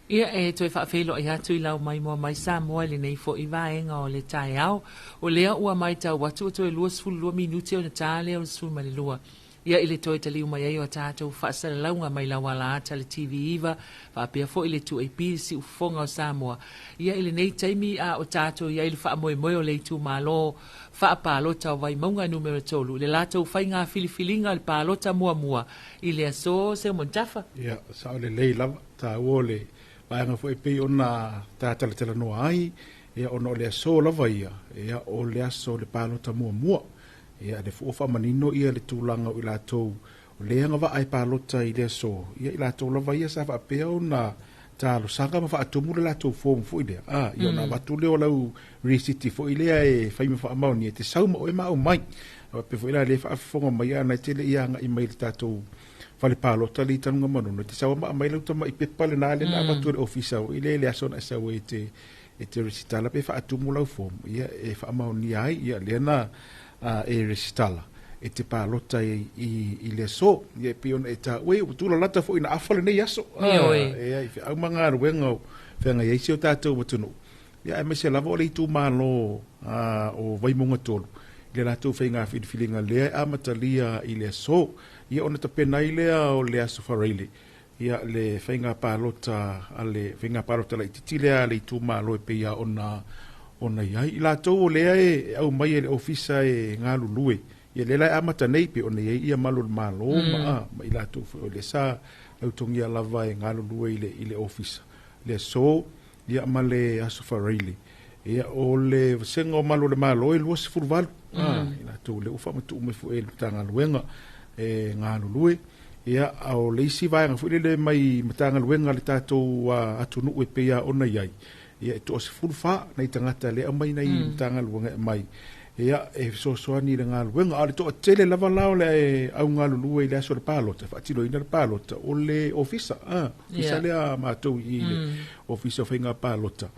Ia, e toe faafeiloai atu i lau maimoa mai Samoa i lenei foi vaega o le taeao. O lea ua matau atu ua toe 22 minute ona ta lea o le 12. Ia, i le toe taliu mai ai o a tatou faasalalauga mai lau alaata le TV9 faapea foi le 2AP le Siufofoga o Samoa. Ia, i lenei taimi a o tatou i ai i le faamoemoe o le itumalo faapalota o Vaimauga numera 3 i le latou faiga filifiliga o le palota muamua i le aso Seumanutafa. Ia, sao lelei lava, taua o le vaega foi e pei ona ta talatalanoa ai, ia ona o le aso lava ia, ia o le aso o le palota muamua. Ia le foi ua faamanino ia le tulaga o i latou o le agavaa e palota i le aso, ia i latou lava ia sa faapea ona talosaga ma faatumu le latou form foi lea. Ah, ia ona avatu lea o lau risiti foi lea e fai ma faamaonia, e te sau ma oe ma aumai. Faapea foi la lea e faafofoga mai a na tele ia agai mai le tatou fale palota le i Tanugamanono, e te sau ma aumai lau tamai pepa lena lea na avatu e le ofisa o i le le aso na e sau ai e te resitala pe faatumu lau form, ia e faamaonia ai, ia lea na e resitala e te palota i le aso. Ia e pei ona e taua, ua tulalata foi na afa lenei aso. Ioe. Ia i feau ma galuega o feagai ai si o tatou atunuu. Ia aemaise lava o le itumalo o Vaimauga 3 i le latou faiga filifiliga lea e amatalia i le aso. Ia ona tapena ai lea o le aso Faraile, ia le faiga palota a le faiga palota laitiiti lea a le itumalo e pei lava ona i ai. I latou o lea e aumai e le ofisa e galulue, ia lea la e amata nei pei ona i ai ia malu o le Malo ma i latou foi o lea sa lautogia lava e galulue i le ofisa le aso, ia ma le aso Faraile. Ia o le vasega o malu o le Malo e 28, i latou lea ua faamatuu mai foi e le Matagaluega e galulue. Ia, a o le isi vaega foi lele mai Matagaluega a le tatou atunuu e pei lava ona i ai, ia e toa-14 nai tagata lea aumai nai Matagaluega e aumai, ia e fesoasoani i le galuega. A o le toatele lava la o le au galulue i le aso o le palota, faatinoina le palota, o le ofisa, ofisa lea a matou i le ofisa o faiga palota.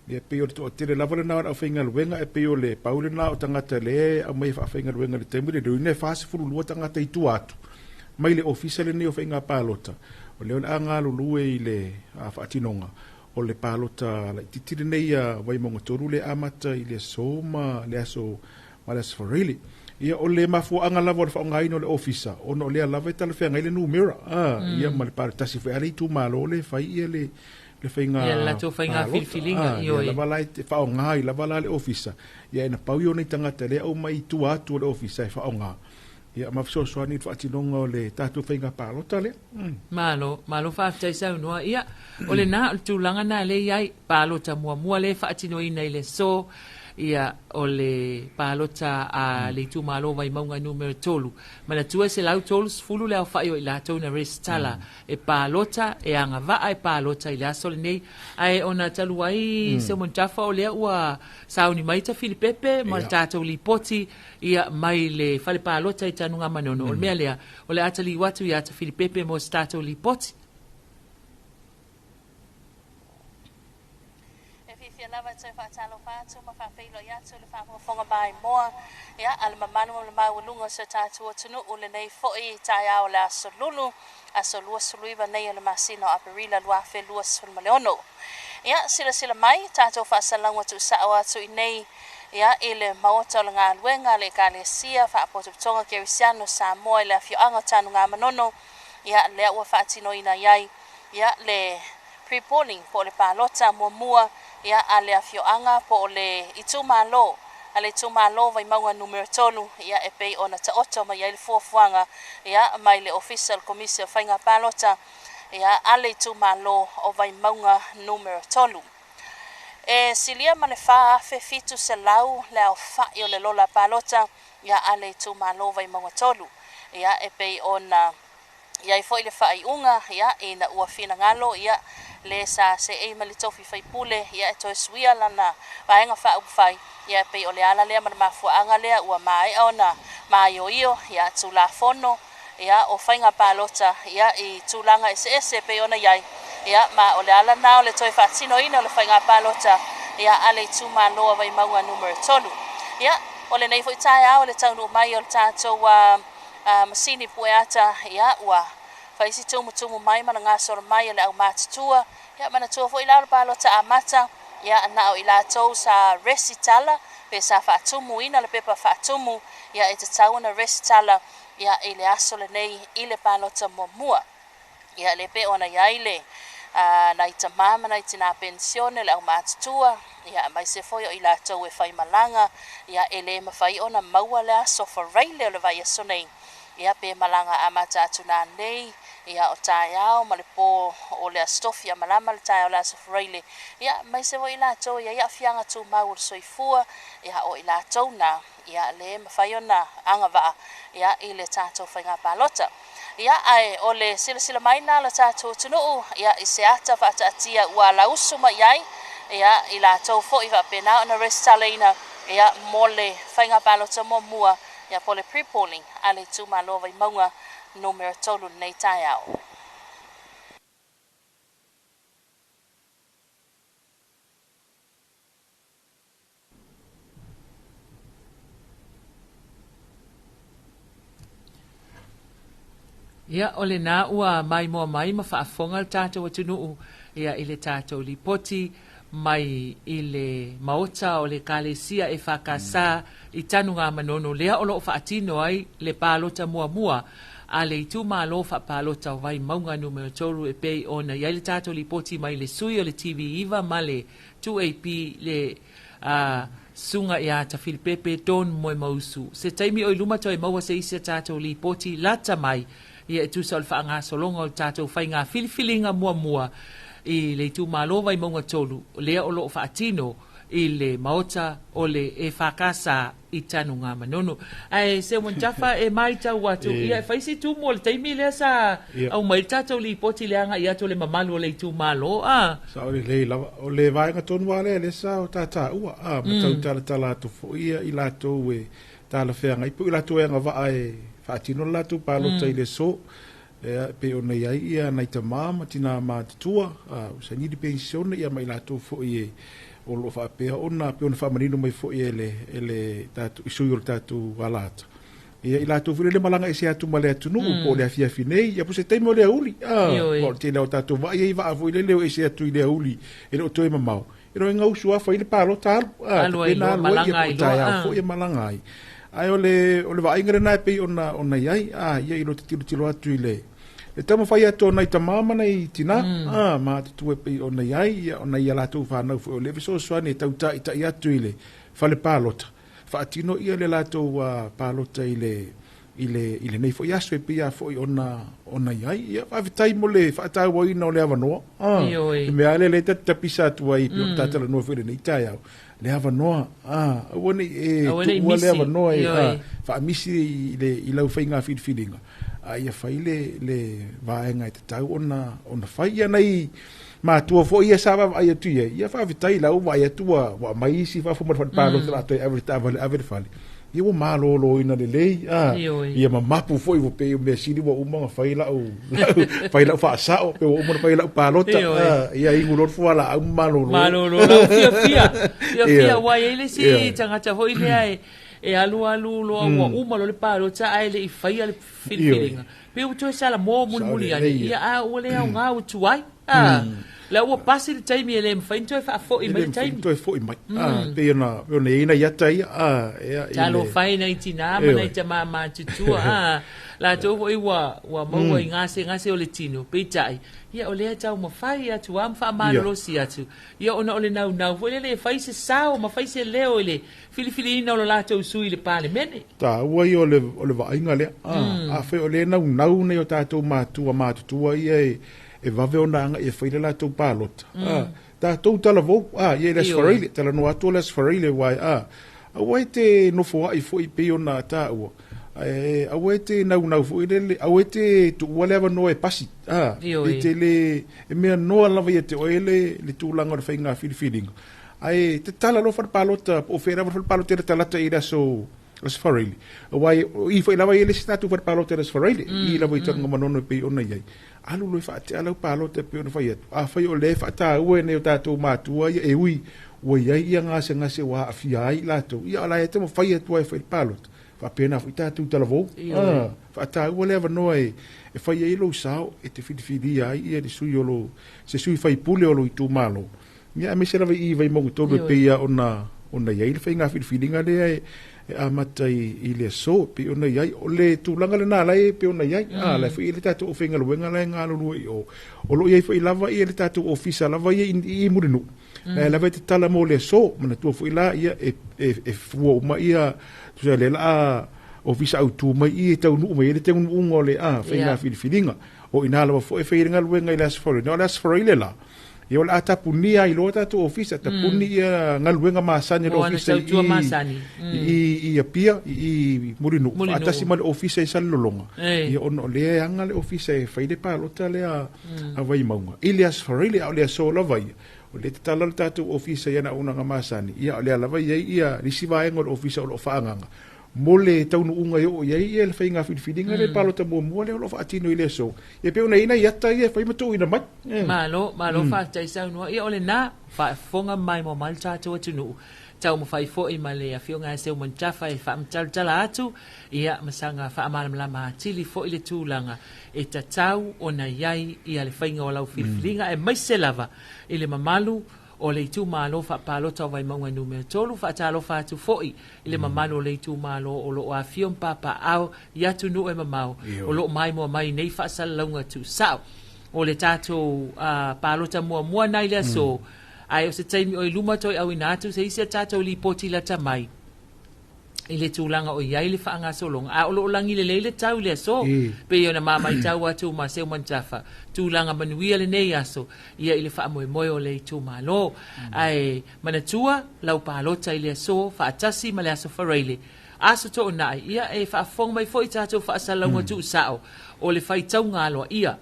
Ia pei o le toatele lava lena o le aufaigaluega, e pei o le pau lena o tagata lea e aumai e faafaigaluega i le taimi lenei, e 42 tagata i tua atu mai le ofisa lenei o faiga palota, o lea o le a galulue i le faatinoga o le palota laitiiti lenei a Vaimauga 3 le amata i le aso ma le aso Faraile. Ia o le mafuaaga lava o le faaaogaina o le ofisa, ona o lea lava e talafeagai le numera, ia ma le palotasi foi a le itumalo le fai ia le faiga ia latou faiga filifiliga. Ia lava la e faaaoga ai lava la le ofisa, ia e na pau ia o nei tagata lea aumai i tua atu o le ofisa e faaaoga, ia ma fesoasoani i le faatinoga o le tatou faiga palota lea. Malo, malo faafetai saunoa. Ia, o lena, o le tulaga na lea i ai, palota muamua lea e faatinoina i le aso, ia, o le palota a le itumalo Vaimauga numera 3. Manatua e 130 le aofai o i latou na resitala e palota, e agavaa e palota i le aso lenei. Ae ona talu ai Seumanutafa o lea ua sauni mai Tafilipepe ma le tatou lipoti ia mai le fale palota i Tanugamanono. O le mea lea, o le a taliu atu ia Tafilipepe mo se tatou lipoti. E fiafia lava e toe faatalofa atu ma faafeiloai atu le faafogafoga maimoa ia a le mamalu ma le maualuga o si o tatou atunuu lenei foi taeao o le aso Lulu, aso 29 nei o le masina o Aperila 2026. Ia, silasila mai, tatou faasalalauga tuusao atu i nei ia i le maota o le galuega a le Ekalesia Faapotopotoga Kerisiano Samoa i le afioaga o Tanugamanono, ia lea ua faatinoina ai ia le pre-polling po o le palota muamua ia a le afioaga po o le itumalo a le itumalo Vaimauga numera 3, ia e pei ona taoto mai ai le fuafuaga ia mai le ofisa o le Komisi o Faiga Palota ia a le itumalo o Vaimauga numera 3. E silia ma le 4,700 le aofai o le lola palota ia a le itumalo Vaimauga 3, ia e pei ona i ai foi le faaiuga ia ina ua finagalo ia le sa seei ma le tofi faipule ia e toe suia lana vaega faaupufai, ia e pei o le ala lea ma le mafuaaga lea ua maea ona maioio ia Tulafono ia o faiga palota ia i tulaga eseese e pei ona i ai, ia ma o le ala na o le toe faatinoina o le faiga palota ia a le itumalo a Vaimauga numera 3. Ia o lenei foi taeao o le taunuu mai o le tatou masini pueata ia ua Faisi tumutumu mai ma le gasolo mai a le aumatutua. Ia manatua foi la o le palota amata, ia na o i latou sa resitala pe sa faatumuina le pepa faatumu, ia e tatau ona resitala ia i le aso lenei i le palota muamua. Ia le pe ona i ai le nai tamā ma nai tinā penisione le aumatutua, ia aemaise foi o i latou e faimalaga, ia e le mafai ona maua le aso Faraile o le vaiaso nei, ia pe malaga amata atu nanei, ia o taeao ma le pō o le Aso Tofi a malama le taeao o le aso Faraile, ia aemaise foi i latou e i ai aafiaga tumau o le soifua, ia o i latou na, ia le mafai ona agavaa ia i le tatou faiga palota. Ia ae o le silasila mai na le tatou atunuu ia i se ata faataatia ua alausu mai ai ia i latou foi faapena ona resitalaina ia mo le faiga palota muamua ia po o le pre-polling a le itumalo Vaimauga numera 3 lenei taeao. Ia, o lena ua maimoa mai ma faafofoga le tatou atunuu ia i le tatou lipoti mai i le Maota o le Ekalesia EFKS i Tanugamanono lea o lo o faatino ai le palota muamua a le itumalo faapalota o Vaimauga Numera 3 e pei ona i ai le tatou lipoti mai le sui o le TV9 ma le 2AP le Susuga ia Tafilipepe Don Moemausu. Se taimi o i luma toe maua se isi a tatou lipoti lata mai ia e tusa o le faagasologa o le tatou faiga filifiliga muamua i le itumalo Vaimauga 3 lea o lo o faatino i le Maota o le EFKS i Tanugamanono. Ae Seumanutafa e maitau atu, ia e fai si tumu o le taimi lea sa aumai le tatou lipoti le agai atu o le mamalu o le itumalo. A. Sao lelei lava. O le vaega tonu lava lea lea sa o ta taua, a, ma tau talatala atu foi ia i latou e talafeagai po o i latou e agavaa e faatino le latou palota i le aso. E pei ona i ai ia nai tamā ma tinā matutua, a, ua saini le penisione ia ma i latou foi e o lo o faapea ona pei ona faamanino mai foi e le e le tatou i sui o le tatou alata. Ia i latou foi le malaga ese atu ma le atunuu po o le afiafi nei, ia po o se taimi o le aoauli. A, aua o le tele o tatou vaa ia i vaa foi lele o ese atu i le aoauli e le o toe mamao. E le o gausu lava fai le palota alu, a, Alu ai tapena loa, alu ai, ia malaga po ai o loa, taeao a. foi e malaga ai. Ae o le, o le vaaiga lena e pei ona, ona i ai, a, ia i lo te tilotilo atu i le, le taumafai atu o nai tamā ma nai tinā, a, matutua e pei ona i ai, ia, ona i a latou fanau foi o lea e fesoasoani e tautaʻitaʻi atu i le fale palota, faatino ia le latou palota i le i le i lenei foi aso e pei lava foi ona ona i ai. Ia faafetai mo le faatauaina o le avanoa. Ah, Ioe. le mea lea lea ta te tapisa atu ai pei ona talanoa foi i lenei taeao. Le avanoa, ah, aua ne i e Aua ne i tuua le misi. avanoa e Ioe. ah, faamisi i le i lau faiga filifiliga. A ia fai le le vaega e tatau ona ona fai. Ia nai matua foi ia sa vaavaai atu i ai, ia faafetai la ua vaai atu ua ua aumai isi fafo ma le fale palota o le a toe ave le taavale ave le fale. Ia ua maloloina lelei, a, Ioe. ia mamapu foi ua pei o mea sili ua uma ona fai lau, lau fai lau faasao, pe ua uma ona fai lau palota, Ioe. a, ia inu loa le fualaau ma malolo. Malolo lau fiafia. Fiafia Ia. aua e i ai le isi Ia. tagata foi lea e e alualu loa ua uma loa le palota ae le i faia le filifiliga. Pe ua toe salamo mulimuli Sao ane, lelei ia. ia a ua le aoga ua tuai. A, la ua pasi le taimi e le mafai ona toe faafoi E mai le le mafai ona taimi. toe foi mai. A, pei ona, pei ona i ai nai ata ia, a, ia, i le Talofa e nai tinā ma nai Ioe. tamā matutua, a, latou foi ua, ua maua i gasegase o le tino, peitai, ia o lea e taumafai atu lava ma Ia. faamalolosi atu, ia ona o le naunau foi lele e fai se sao ma fai se leo i le filifiliina o lo latou sui i le Palemene. Taua ia o le, o le vaaiga lea. A, afai o lea e naunau nei o tatou matua matutua ia e, e vave ona agai e fai le latou palota. A, tatou talavou, a, ia i le Aso Ioe. Faraile, talanoa atu o le Aso Faraile, uae, a, aua e te nofoai foi pei ona taua. Ae, aua e te naunau foi lele, aua e te tuua le avanoa e pasi. A, Ioe. e te le, e mea noa lava ia te oe le, le tulaga o le faiga filifiliga. Ae te tala loa fale palota, po o fea lava le fale palota e latalata i le aso Aso Faraile. Aua e, o i foi lava i le isi tatou fale palota i le Aso Faraile, i lava i Tanugamanono e pei ona i ai. Alu loa e faatea lau palota e pei ona fai atu. Afai o lea e faataua e nai o tatou matua ia e ui, ua i ai ia gasegase ua aafia ai i latou. Ia o la e taumafai atu ai e fai le palota. Faapena foi tatou talavou. Faataua le avanoa e fai ai lou sao e te filifilia ai ia le sui o lo se sui faipule o lou itumalo. Ia aemaise lava i Vaimauga 3 e pei ona i ai le faiga filifiliga lea e amata i le aso, pei ona i ai o le tulaga lena la e pei ona i ai. La foi le tatou aufaigaluega la e galulue i o. O lo o i ai foi lava ia le tatou ofisa lava ia i Mulinuu. La lava e tatala mo le aso, manatua foi la ia e fua uma ia tusa le la ofisa autu mai i e taunuu mai le taunuuga o le faiga filifiliga. O ina lava foi e fai le galuega i le Aso Faraile. O le Aso Faraile la, ia o le a tapunia ai loa tatou ofisa, tapuni ia galuega masani le ofisa i Apia, i Mulinuu, faatasi ma le ofisa i Salelologa. Ia ona o lea e aga le ofisa e fai le palota lea a Vaimauga. I le Aso Faraile, a o le aso lava ia, o le tatala le tatou ofisa ia na auaunaga masani, ia o lea lava i ai ia nisi vaega o le ofisa o lo o faaagaga mo le taunuuga e oo i ai ia le faiga filifiliga le palota muamua lea o lo o faatino i le aso. Ia pei ona i ai nai ata ia e fai ma tuuina mai. Malo, malo faafetai saunoa. Ia o lena faafofoga mai mo mai le tatou atunuu. Taumafai foi ma le afioga ia Seumanutafa e faamatalatala atu, ia masaga faamalamalama atili foi le tulaga e tatau ona i ai ia le faiga o lau filifiliga aemaise lava i le mamalu o le itumalo faapalota o Vaimauga numera 3. Faatalofa atu foi i le mamalu o le itumalo o lo o afio ma papaao i atunuu e mamao o lo o maimoa mai nei faasalalauga tuusao. O le tatou palota muamua nai le aso, ae o se taimi o i luma toe auina atu se isi a tatou lipoti lata mai i le tulaga o i ai le faagasologa. A o lo o lagi lelei le tau i le aso, pei ona mamaitau atu ma Seumanutafa, tulaga manuia lenei aso, ia i le faamoemoe o le itumalo. Ae manatua lau palota i le aso faatasi ma le Aso Faraile. Aso toonai, ia e faafofoga mai foi tatou faasalalauga tuusao o le faitauga aloaia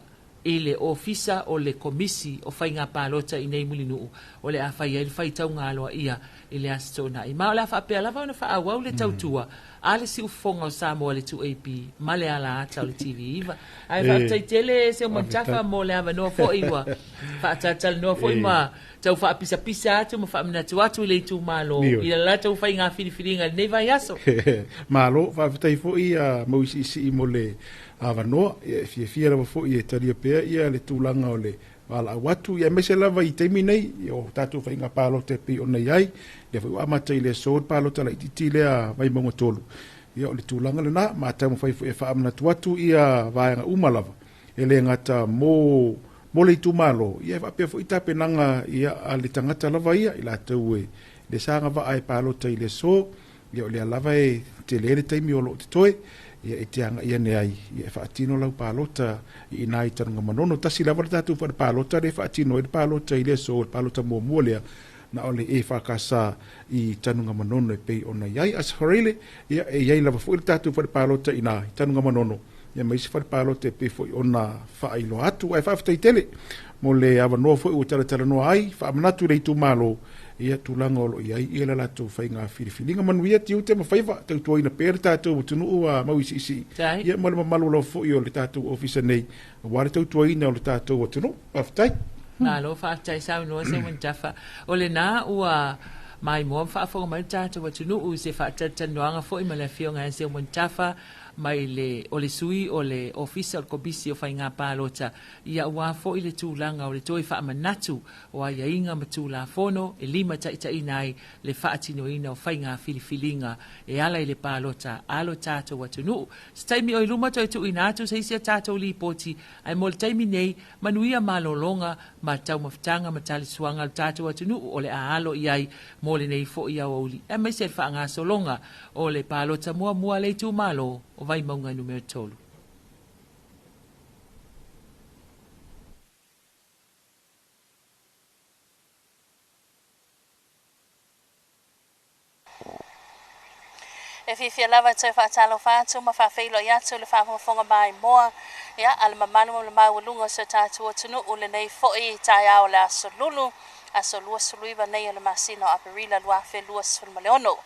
i le ofisa o le komisi o faiga palota i nei Mulinuu, o le a fai ai le faitauga aloaia i le aso toonai. Ma o le a faapea lava ona faaauau le tautua a le siufofoga o Samoa le 2AP ma le ala ata o le TV9. Ae faafetai tele Seumanutafa mo le avanoa foi ua faatalatalanoa foi ma tau faapisapisa atu ma faamanatu atu i le itumalo i le latou faiga filifiliga i lenei vaiaso. Malo, faafetai foi Mauisiisii mo le avanoa. E fiafia lava foi e talia pea ia le tulaga o le valaau atu, ia aemaise lava i taimi nei o tatou faiga palota e pei ona i ai, lea foi ua amata i le aso le palota laitiiti lea Vaimauga 3. Ia o le tulaga lena, ma taumafai foi e faamanatu atu ia vaega uma lava e le gata mo le itumalo, ia e faapea foi tapenaga ia a le tagata lava ia i latou e le saga vaa e palota i le aso. Ia o lea lava e tele le taimi o lo o totoe, ia e te agaia ane ai, ia e faatino lau palota i ina i Tanugamanono. Tasi lava le tatou fale palota le faatino ai le palota i le aso, le palota muamua lea na o le e whakasa i Tanugamanono e pei ona i ai. Aso Faraile, ia e i ai lava foi le tatou fale palota i ina i Tanugamanono, ia ma isi fale palota e pei foi ona faailoa atu. Ae faafetai tele mo le avanoa foi ua talatalanoa ai, faamanatu i le itumalo ia tulaga o lo o i ai ia le latou faiga filifiliga. Manuia tiute ma faiva, tautuaina pea le tatou atunuu a Mauisiisii, ia ma le mamalu lava foi o le tatou ofisa nei, aua le tautuaina o le tatou atunuu. Faafetai. Malo, faafetai saunoa Seumanutafa. O lena ua maimoa ma faafofoga mai le tatou atunuu i se faatalatalanoaga foi ma le afioga ia Seumanutafa mai le o le sui o le ofisa o le komisi o faiga palota, ia aua foi le tulaga o le toe faamanatu o aiaiga ma tulafono e limataitaiina ai le faatinoina o faiga filifiliga e ala i le palota a lo tatou atunuu. Se taimi o i luma toe tuuina atu se isi a tatou lipoti, ae mo le taimi nei, manuia malologa ma taumafataga ma talisuaga a lo tatou atunuu o le a alo i ai mo lenei foi aoauli, aemaise le faagasologa o le palota muamua a le itumalo o Vaimauga numera 3. E fiafia lava e toe faatalofa atu ma faafeiloai atu le faafogafoga maimoa ia a le mamalu ma le maualuga o si o tatou atunuu lenei foi taeao o le aso Lulu, aso 29 nei o le masina o Aperila 2026.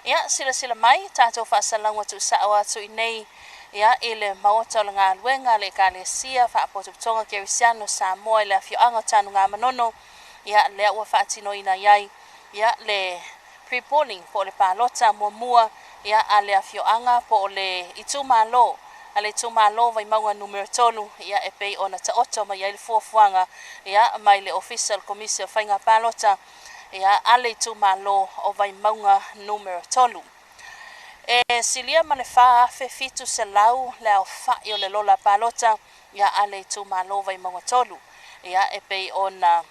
Ia silasila mai tatou faasalalauga tuusao atu i nei ia i le maota o le galuega a le Ekalesia Faapotopotoga Kerisiano Samoa i le afioaga o Tanugamanono, ia lea ua faatinoina i ai ia le pre-polling po o le palota muamua ia, a le afioaga po o le itumalo a le itumalo Vaimauga numera 3, ia, e pei ona taoto mai ai le fuafuaga, ia, mai le Ofisa o le Komisi o Faiga Palota, ia, a le itumalo o Vaimauga numera 3. E silia ma le 4700 le aofa'i o le lola palota, ia, a le itumalo Vaimauga 3, ia, e pei ona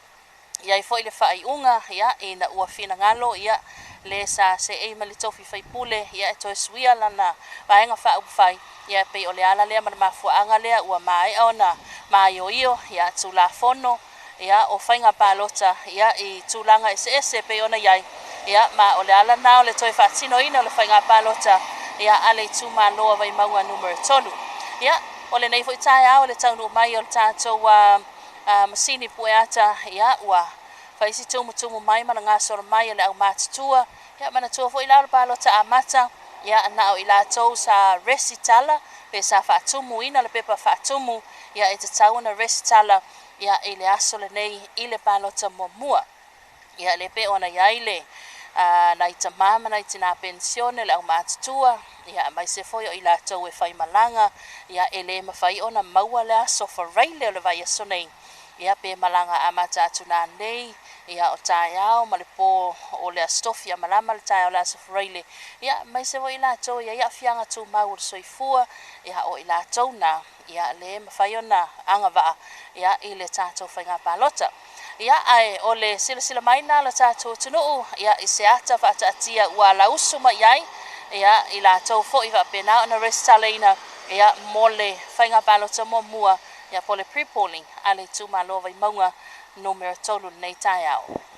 i ai foi le faaiuga, ia, ina ua finagalo, ia, le sa seei ma le tofi faipule, ia, e toe suia lana vaega faaupufai, ia, e pei o le ala lea ma le mafuaaga lea ua maea ona maioio, ia, tulafono, ia, o faiga palota, ia, i tulaga eseese e pei ona i ai, ia, ma o le ala na o le toe faatinoina o le faiga palota, ia, a le itumalo a Vaimauga numera 3. Ia, o lenei foi taeao le taunuu mai o le tatou masini pueata, ia, ua faisi tumutumu mai ma le gasolo mai o le aumatutua. Ia, manatua foi la o le palota amata, ia, na o i latou sa resitala pe sa faatumuina le pepa faatumu, ia, e tatau ona resitala, ia, i le aso lenei i le palota muamua. Ia, le pe ona i ai le nai tamā ma nai tinā penisione, le aumatutua, ia, aemaise foi o i latou e faimalaga, ia, e lē mafai ona maua le aso Faraile o le vaiaso nei, ia, pe malaga amata atu nanei, ia, o taeao ma le pō o le aso Tofi malama le taeao le aso Faraile, ia, aemaise foi i latou ia i aafiaga tumau o le soifua, ia, o i latou na, ia, lē mafai ona agavaa, ia, i le tatou faiga palota. Ia, ae o le silasila mai na le tatou atunuu, ia, i se ata faataatia ua lausu mai ai, ia, i latou foi faapena ona resitalaina, ia, mo le faiga palota muamua, ia, po le pre-polling a le itumalo Vaimauga numera 3 lenei taeao.